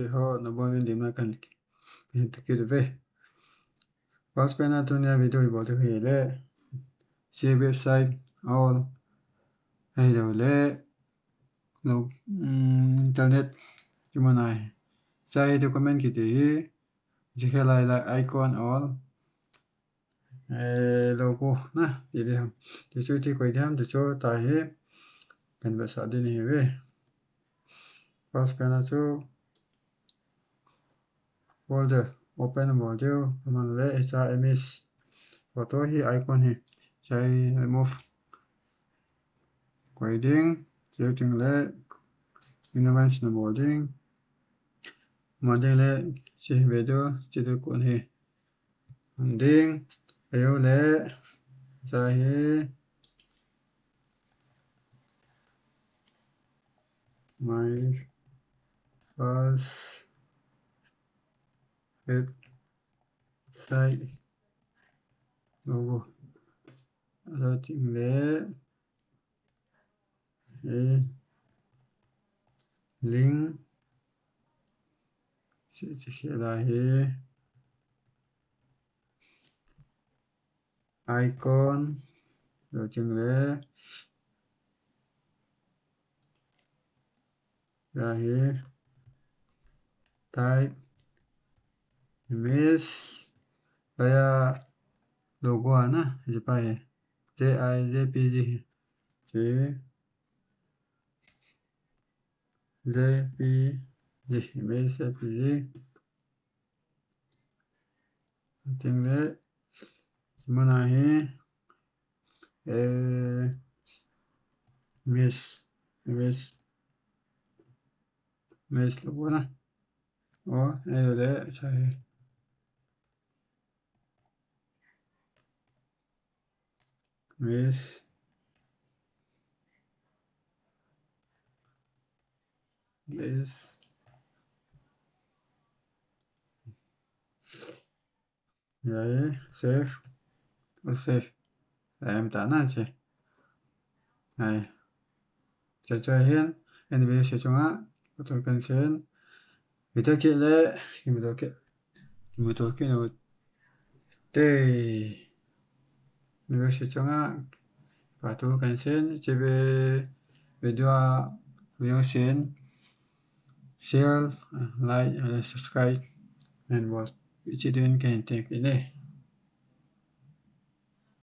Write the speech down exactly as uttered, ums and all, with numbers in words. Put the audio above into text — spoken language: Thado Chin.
Ho, nabol uvin lim na kan, kan kit uve. First pen a tunia video i bol diu hi le, C website all. Ahilou le, lo, um, internet, kimu nai. Hiche hi document kiti hi, hiche hi lai lai icon all. Eh, logo na, ti ding ham. Ti chu ti koi ding ham, ti chu ta hi, kan vetsah ding hi ve. First pen a chu, folder open bol diu, aman le hiche image photo hi icon hi, hiche remove koi ding, chuteng le minimize na bol ding, aman ding le hiche video, hiche ding kon hi, aman ding, ahilouleh, hiche hi, my first website logo. Chuteng le, eh, link. Hiche, hiche hi lai hi. Icon. Chuteng le, lai hi. Type. Image. Lai a logo a na, hiche pa hi. J I J P G hi. Hiche J P G, image J P G. Chuteng le, hiche mun a hi, eh, image, image, image logo na. O, ahilouleh, hiche hi. Image. Image. Hiche, save. O, save. Aum tan ahi. Hiche. Hiche chu ahin, video session a, photo kan send. Video kit le, kimuto kit, kimuto kit u hite. Video session a, photo kan send, hiche video a, video send, share, like, subscribe, and watch. Hiche din kan thank you le.